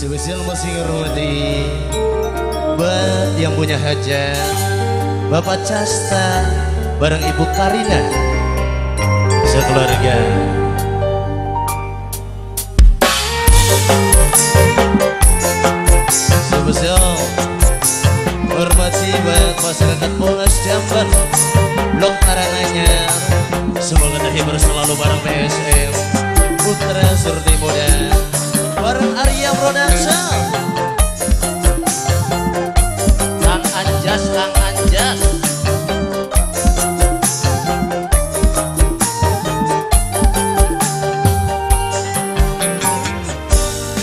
Spesial masih ngurmati buat yang punya hajat, Bapak Casta bareng Ibu Karina sekeluarga. Spesial hormati buat masyarakat Polres Jember, Blok Karanganyar. Semoga terhibur selalu bareng PSM Putra Surti Muda bareng Arya Production. Kang Anjas, Kang Anjas.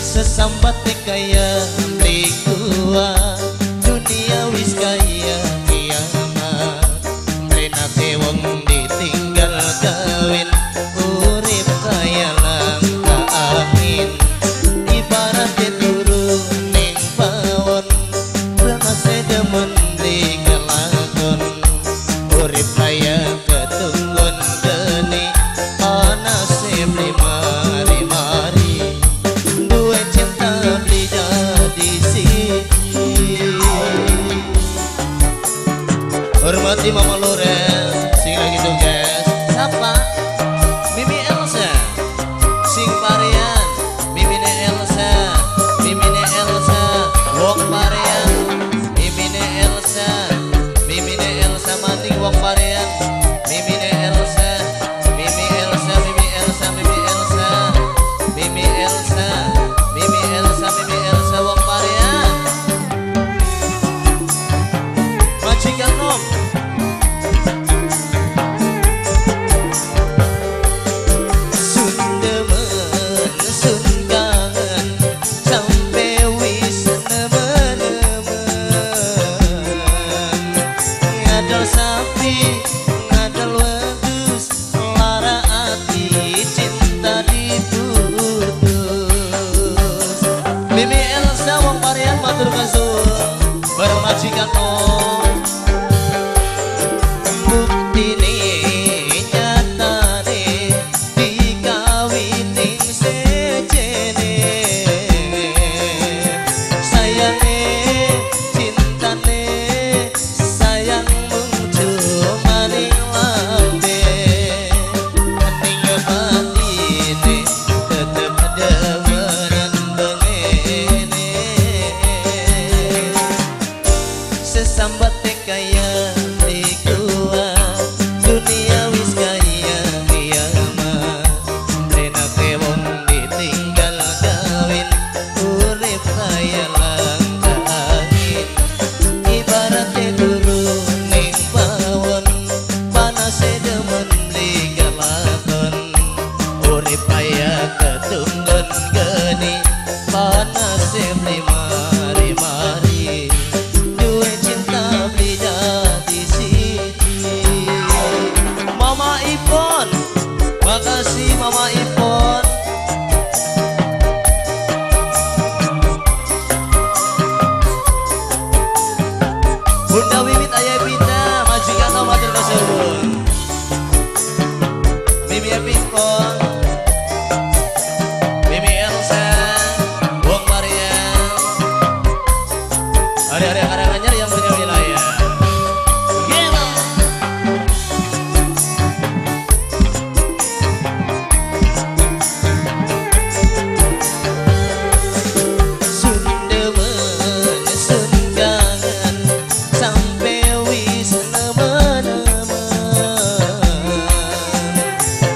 Sesambat kaya beli gua, dunia wis kaya kiamat. Mrenate wong ditinggal kawin, urip kaya langka angin. Ibarate turu ning pawon, remase demen beli kelakon. Urip kaya ketunggon geni, ana beli mari-mari. Duwe cinta beli jadi siji. Hormati Mama Loren sing lagi tugas. Siapa? Mimi Elsa sing parean, Mimine Elsa, Mimine Elsa, wong parean, Mimine Elsa, Mimine Elsa maning wong parean, Mimine Elsa, Mimi Elsa, Mimi Elsa, Mimi Elsa, Mimi Elsa, Mimi Elsa, Mimi Elsa wong parean. Majikan nom. Mimi Elsa wong parean matur kasuwun bareng majikan nom. Buktine nyatane dikawini sejene, sayange cintane sayang mung cuma ning lambe, ning batine tetep demenan bengene. Sesambat kaya dikuwa, dunia wis kaya kiamat. Mrenate wong ditinggal kawin, urip kaya langka angin. Ibarate turu ning pawon, panase demen beli kelakon. Urip kaya ketunggon geni, panase beli mari-mari. Duwe cinta beli jadi siji. Mama Ipon, makasih Mama Ipon. Bunda Wiwit Ayah Pita, majikan matur kasuwun. Mimi Ipon, Mimi Elsa, wong Mariam, hari-hari Karanganyar yang punya wilayah. Gila. Sun demen, sun kangen, sampe wis nemen-nemen.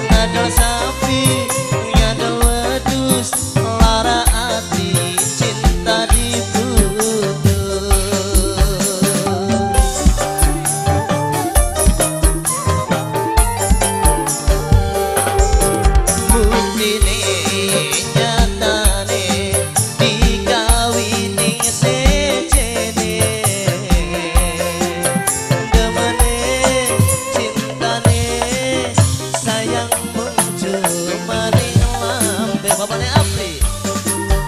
Ngadol sapi, ngadol wedhus, lara ati cinta diputus. Buktine nyatane dikawini sejene, demene cintane sayang mung cuma ning lambe. Bapane Apri,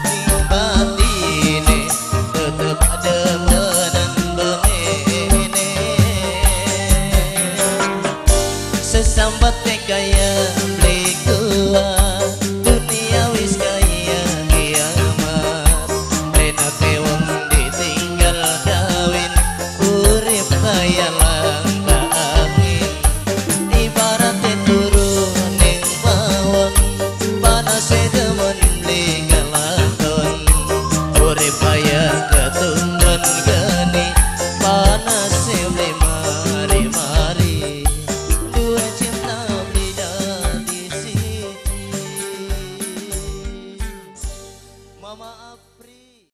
ning batine tetep demenan bengene. Sesambat kaya beli gua, dunia wis kaya kiamat. Ella.